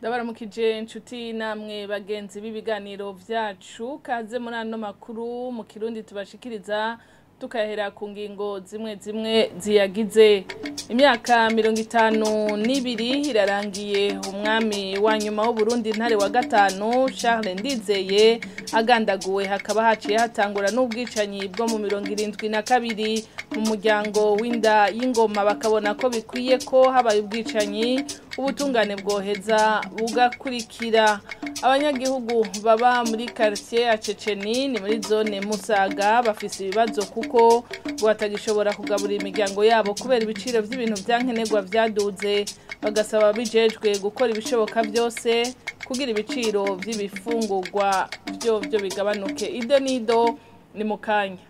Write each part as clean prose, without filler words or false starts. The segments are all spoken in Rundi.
Ndabaramukije inshuti namwe bagenzi b'ibiganiro vyacu, kaze muri ano makuru mu Kirundi tubashikiriza tukahera ku ngingo zimwe zimwe ziyagize. Imyaka 52 irarangiye umwami wa nyuma w'Uburundi Ntare wa gatanu Charles Ndizeye agandaguwe, hakaba haciye hatangura n'ubwicanyi bwo mu 72 mu muryango w'inda y'ingoma, bakabona ko bikwiye ko habaye ubwicanyi ubutungane bwoheza bugakurikira. Abanyagihugu baba muri quartier ya Ceceni ni muri zone Musaga bafise ibibazo kuko batagishobora kugaburira imiryango yabo kubera ibiciro by'ibintu byankenerwa vyaduze, bagasaba bijejwe gukora ibishoboka byose kugira ibiciro by'ibifungurwa byo byo bigabanuke. Ido nido ni mukanya.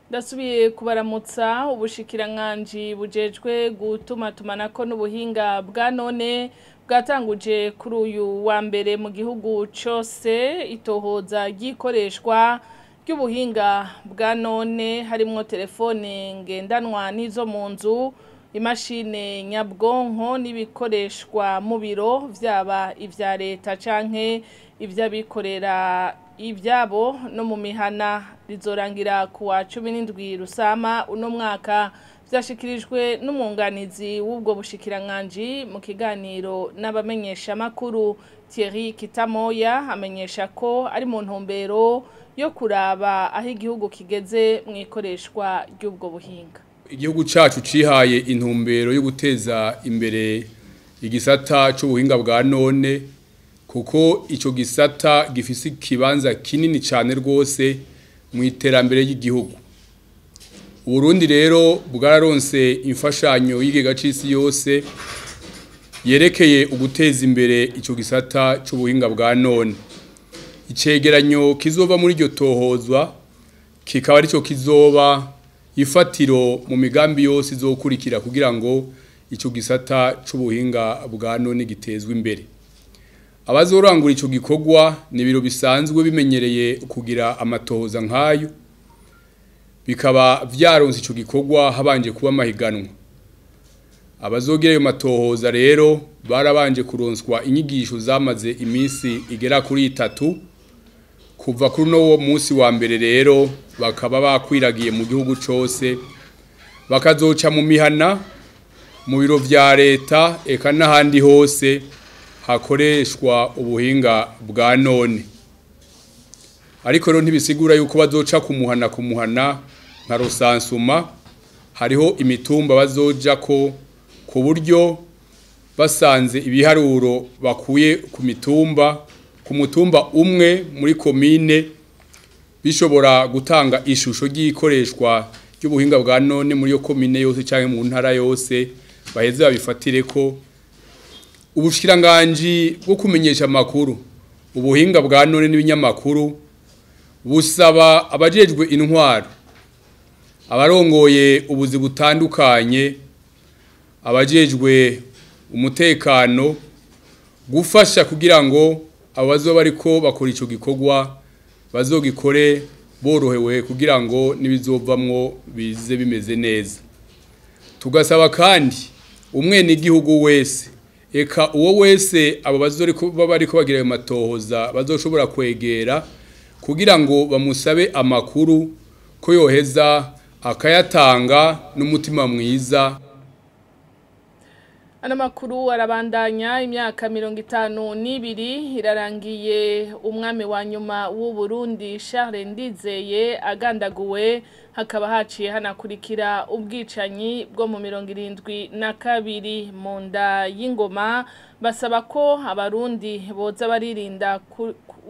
Ndasubiye kubaramutsa. Ubushikiranganji bujejwe gutuma tumanako n'ubuhinga bwa none bwatanguje kuri uyu wa mbere mu gihugu cose itohoza ryikoreshwa ry'ubuhinga bwa none, harimwo telefone ngendanwa n'izo mu nzu, imashine nyabwonko n'ibikoreshwa mu biro vyaba ivya leta canke ivy'abikorera ivyabo no mu mihana. Rizorangira kuwa 17 Rusama uno mwaka, vyashikirijwe n'umwunganizi w'ubwo bushikiranganji mu kiganiro n'abamenyesha makuru. Thierry Kitamoya amenyesha ko ari mu ntumbero yo kuraba aho igihugu kigeze mu ikoreshwa ry'ubwo buhinga. Igihugu cacu cihaye intumbero yo guteza imbere igisata c'ubuhinga bwa none, kuko ico gisata gifise ikibanza kinini cane rwose mu iterambere ry'igihugu. Uburundi rero bwararonse imfashanyo y'igega c'isi yose yerekeye uguteza imbere ico gisata c'ubuhinga bwa none. Icegeranyo kizoba muri iryo tohozwa kikaba arico kizoba ifatiro mu migambi yose izokurikira kugira ngo ico gisata c'ubuhinga bwa none gitezwe imbere. Abazorangura ico gikorwa ni biro bisanzwe bimenyereye kugira amatohoza nkayo, bikaba vyaronse ico gikorwa habanje kuba mahiganwa. Abazogira ayo matohoza rero barabanje kuronswa inyigisho zamaze iminsi igera kuri 3. Kuva kuri no munsi wa mbere rero bakaba bakwiragiye mu gihugu cose, bakazoca mu mihana, mu biro vya leta eka n'ahandi hose hakoreshwa ubuhinga bwa none. Ariko rero ntibisigura yuko bazoca kumuhana kumuhana nka rusansuma, hariho imitumba bazoja ko ku buryo basanze ibiharuro bakuye ku mitumba, ku mutumba umwe muri komine bishobora gutanga ishusho ry'ikoreshwa ry'ubuhinga bwa none muri yo komine yose canke mu ntara yose, baheze babifatire ko. Ubushikiranganji bwo kumenyesha amakuru, ubuhinga bwa none n'ibinyamakuru busaba abajejwe intwaro, abarongoye ubuzi butandukanye, abajejwe umutekano gufasha kugira ngo abazoba bariko bakora ico gikorwa bazogikore borohewe kugira ngo nibizovamwo bize bimeze neza. Tugasaba kandi umwene igihugu wese eka uwo wese abo bazoriko bariko bagira ayo matohoza bazoshobora kwegera kugira ngo bamusabe amakuru ko yoheza akayatanga n'umutima mwiza. Ano makuru arabandanya. Imyaka 52 irarangiye umwami wa nyuma w'u Burundi Charles Ndizeye agandaguwe, hakaba haciye hanakurikira ubwicanyi bwo mu 72 mu nda y'ingoma. Basaba ko abarundi boza baririnda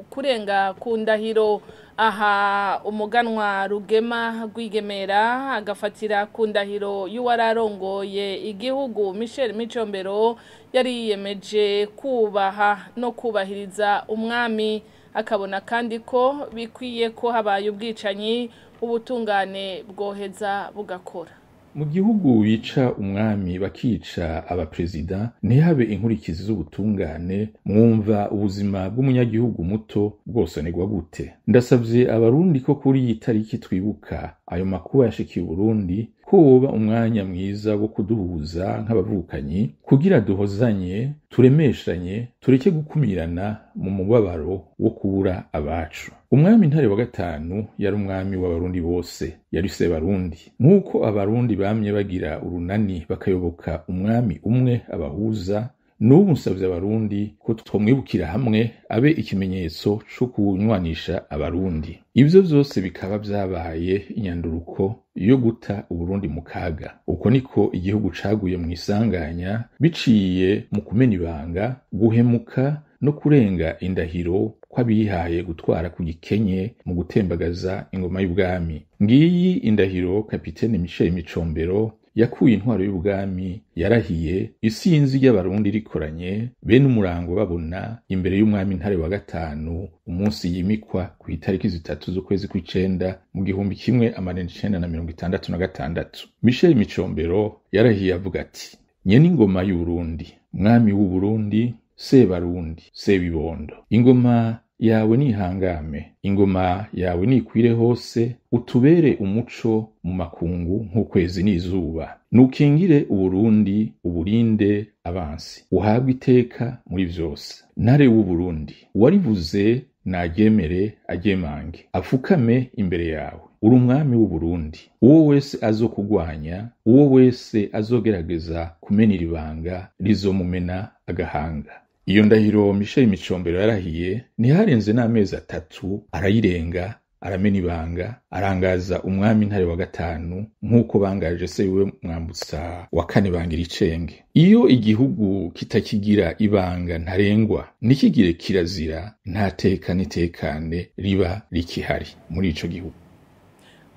kurenga ku ndahiro. Aha umuganwa Rugema Rwigemera agafatira ku ndahiro y'uwararongoye igihugu Michel Micombero yari yiyemeje kubaha no kubahiriza umwami, akabona kandi ko bikwiye ko habaye ubwicanyi ubutungane bwoheza bugakora. Mu gihugu bica umwami bakica abaperezida ntihabe inkurikizi z'ubutungane, mwumva ubuzima bw'umunyagihugu muto bwosonerwa gute? Ndasavye abarundi ko kuri iyi tariki twibuka ayo makuba yashikiye Uburundi, ko woba umwanya mwiza wo kuduhuza nk'abavukanyi kugira duhozanye, turemeshanye, tureke gukumirana mu mubabaro wo kubura abacu. Umwami Ntare wa gatanu yari umwami w'abarundi bose, yari se Barundi. Nk'uko abarundi bamye bagira urunani bakayoboka umwami umwe abahuza, n'ubu nsavye abarundi ko twomwibukira hamwe abe ikimenyetso co kunywanisha abarundi. Ivyo vyose bikaba vyabaye inyanduruko yo guta Uburundi mu kaga. Uko niko igihugu caguye mu isanganya biciye mu kumena ibanga, guhemuka no kurenga indahiro kw'abihaye gutwara ku gikenye mu gutembagaza ingoma y'ubwami. Ngiyi indahiro Kapitene Michel Micombero yakuye intwaro y'ubwami yarahiye isinzi ry'abarundi rikoranye bene umurango babona imbere y'umwami Ntare wa gatanu umunsi yimikwa ku itariki 3 z'ukwezi kw'icenda mu 1966. Michel Micombero yarahiye avuga ati: nyene ingoma y'Uburundi, mwami w'Uburundi, Sebarundi, Sebibondo, ingoma yawe nihangame, ingoma yawe nikwire hose, utubere umuco mu makungu nk'ukwezi n'izuba. Nukingire Uburundi, uburinde abansi, uhabwe iteka muri vyose. Ntare w'Uburundi, uwarivuze naryemere agemange, afukame imbere yawe. Uri umwami w'Uburundi, uwo wese azokugwanya, uwo wese azogerageza kumenira ibanga rizomumena agahanga. Iyo ndahiro Michel Micombero yarahiye ntiharenze n'amezi 3 arayirenga, aramena ibanga, arangaza umwami Ntare wa gatanu nk'uko bangaje se wiwe Mwambutsa wa kane Bangira icenge. Iyo igihugu kitakigira ibanga ntarengwa, ntikigire kirazira, nta teka n'itekane riba rikihari muri ico gihugu.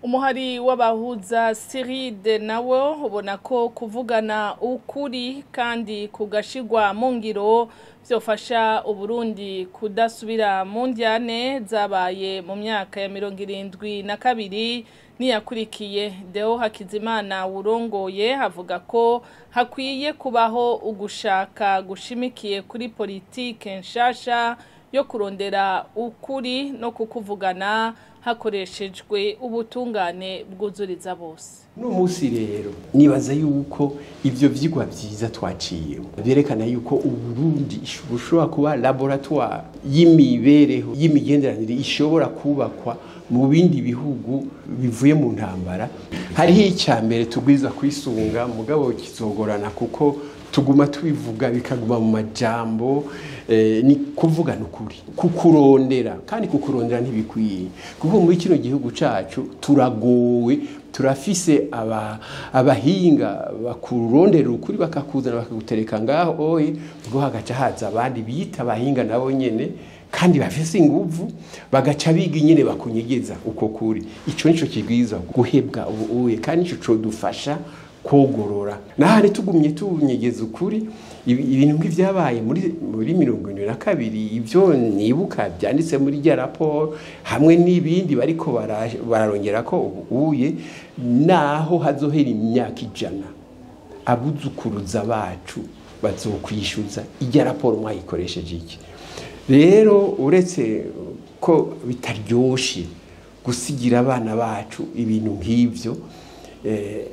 Umuhari w'abahuza Siride nawo ubona ko kuvugana ukuri kandi kugashigwa mu ngiro vyofasha Uburundi kudasubira mu ndyane zabaye mu myaka ya 72 niyakurikiye. Deo Hakizimana wurongoye avuga ko hakwiye kubaho ugushaka gushimikiye kuri politike nshasha yo kurondera ukuri no kukuvugana hakoreshejwe ubutungane bwuzuriza bose. No musi rero nibaza yuko ivyo vyigwa vyiza twaciye byerekana yuko Uburundi bushobora kuba laboratoire y'imibereho y'imigenderanire ishobora kubakwa mu bindi bihugu bivuye mu ntambara. Hariho icyambere tugwiza kwisunga mugabo kizogorana kuko tuguma tubivuga bikaguma mu majambo, ni kuvugana ukuri, kukurondera, kandi kukurondera ntibikwiye kuko muri kino gihugu cacu turagowe, turafise abahinga bakurondera ukuri bakakuzana bakagutereka ngaho oye, ngo hagaca haza abandi biyita abahinga nabo nyene kandi bafise inguvu bagaca biga nyene bakunyegeza uko kuri. Ico nico kigwiza guhebwa ubu uye, kandi nico codufasha kogorora. Nahari tugumye tunyegeza ukuri ibintu nk'ivyabaye muri 72 ivyo nibuka byanditse muri rya raporo hamwe n'ibindi bariko bararongera ko ubuye, naho hazohera imyaka 100 abuzukuruza bacu bazokwishyuza irya raporo mwayikoresheje iki. Rero uretse ko bitaryoshe gusigira abana bacu ibintu nk'ivyo,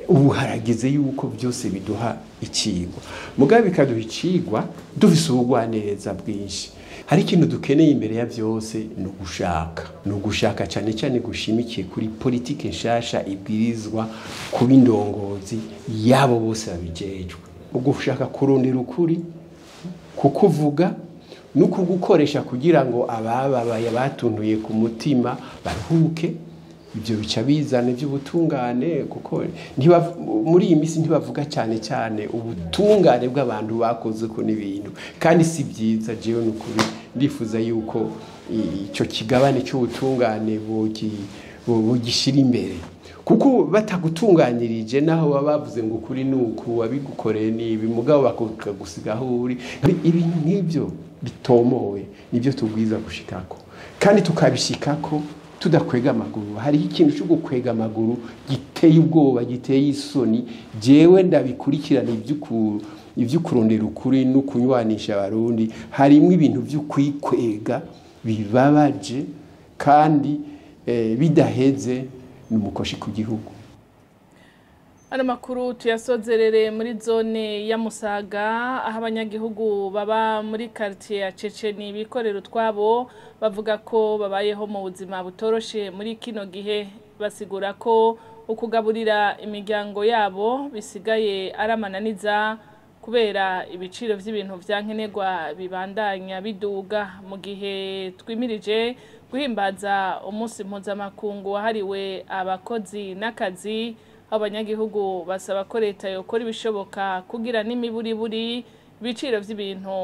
ubu harageze yuko byose biduha icigwa, mugabe bikaduha icigwa dufise ubugwaneza bwinshi. Hari ikintu dukeneye imbere ya byose, ni ugushaka, ni ugushaka cyane cyane gushimikiye kuri politike nshasha ibwirizwa kuba indongozi yabo bose babijejwe. Ugushaka kurondera ukuri, kukuvuga no kugukoresha kugira ngo abababaye batuntuye ku mutima baruhuke. Ibyo bica bizana iby'ubutungane, kuko muri iyi minsi ntibavuga cyane cyane ubutungane bw'abantu bakoze ko n'ibintu, kandi si byiza. Jewe n'ukuri ndifuza yuko icyo kigabane cy'ubutungane bugishira imbere, kuko batagutunganirije naho baba bavuze ngo kuri nuku wabigukoreye nibi, mugabo bakagusigaho uri. Ibintu nk'ibyo bitomowe nibyo tubwiza gushikako, kandi tukabishikako Tudakwega amaguru, hariho ikintu cyo gukwega amaguru giteye ubwoba, giteye isoni. Jewe ndabikurikirana ivy'ukurondera ukuri no kunywanisha abarundi, harimo ibintu vyo kwikwega bibabaje kandi bidaheze n'umukoshi ku gihugu. Ano makuru tuyasozerere muri zone ya Musaga, aho abanyagihugu baba muri quartier ya Ceceni bikorera utwabo bavuga ko babayeho mu buzima butoroshe muri kino gihe. Basigura ko ukugaburira imiryango yabo bisigaye aramananiza kubera ibiciro vy'ibintu vyankenerwa bibandanya biduga, mu gihe twimirije guhimbaza umunsi mpuzamakungu wahariwe abakozi n'akazi. Abanyagihugu basaba ko leta yokora ibishoboka kugira n'imiburiburi ibiciro vy'ibintu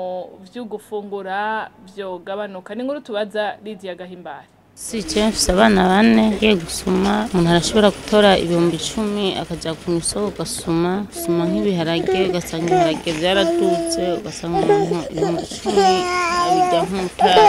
vyo gufungura vyogabanuka. Ni inkuru tubaza Lydia Gahimbare. Si mfise abana bane, ngiye gusuma umuntu arashobora gutora 10,000 akaja ku isoko ugasuma suma nk'ibiharage, ugasanga ibiharage vyaradutse, ugasanga umuntu 10,000 abirya nk'umutaga.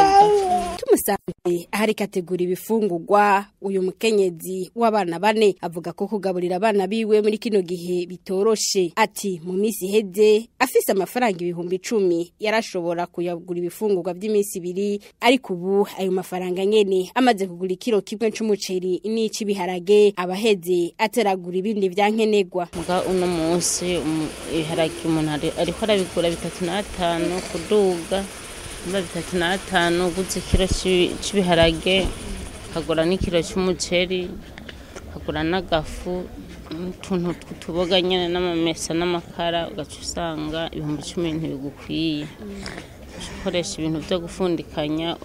Tumusanze ahari kategori ibifungurwa, uyu mukenyezi w'abana bane avuga ko kugaburira abana biwe muri kino gihe bitoroshe. Ati mu minsi iheze afise amafaranga 10,000 yarashobora kuyagura ibifungurwa by'iminsi ibiri, ariko ubu ayo mafaranga nyene amaze kugura ikiro kimwe c'umuceri n'ic'ibiharage, abaheze ateragura ibindi vyankenerwa. Muga uno munsi ibiharage umuntu ariko arabigura 3.5 kuduga, mba 3.5 uguze ikiro c'ibiharage, ukagura n'ikiro c'umuceri, ukagura n'agafu, n'utuntu tw'utuboga nyene n'amamesa n'amakara, ugaca usanga 10,000 ntibigukwiye. Ukoresha ibintu vyo gufundikanya,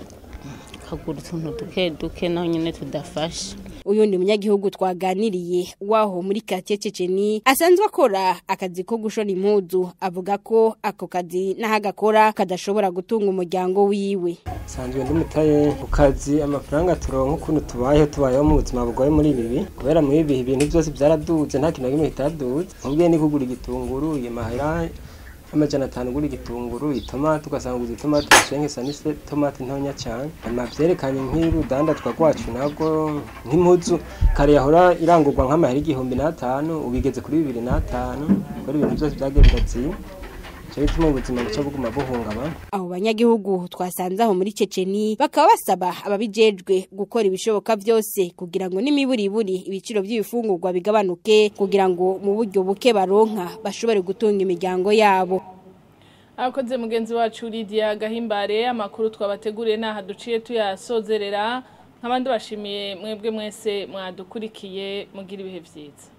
ukagura utuntu duke duke naho nyene tudafasha. Uyundi munyagihugu twaganiriye waho muri quartier Ceceni asanzwe akora akazi ko gushona impuzu, avuga ko ako kazi n'ahagakora kadashobora gutunga umuryango wiwe. Sanzwe ndi mutaye ku kazi, amafaranga turonka ukuntu tubayeho, tubayeho mu buzima bugoye muri ibi, kubera muri ibi ibintu byose byaraduze, nta kintu na kimwe kitaduze. Nkubwiye ni kugura igitunguru, amahera 500 ugura igitunguru, itomate ugasanga uguze itomate ushenge sanise tomate ntonya cyane. Ama vyerekanye nk'urudandazwa rwacu nabwo nk'impuzu kare yahora irangurwa nk'amahera 1,500 ubigeze kuri 2,500, kubera ibintu byose byagiye birazimba. Bituma ubuzima buca buguma buhungabana. Abo banyagihugu twasanze aho muri Ceceni bakaba basaba ababijejwe gukora ibishoboka byose kugira ngo n'imiburiburi ibiciro by'ibifungurwa bigabanuke, kugira ngo mu buryo buke baronka bashobore gutunga imiryango yabo. Abakoze mugenzi wacu Lydia Gahimbare, amakuru twabateguriye naha duciye tuyasozerera. Nk'abandi bashimiye mwebwe mwese mwadukurikiye, mugira ibihe vyiza.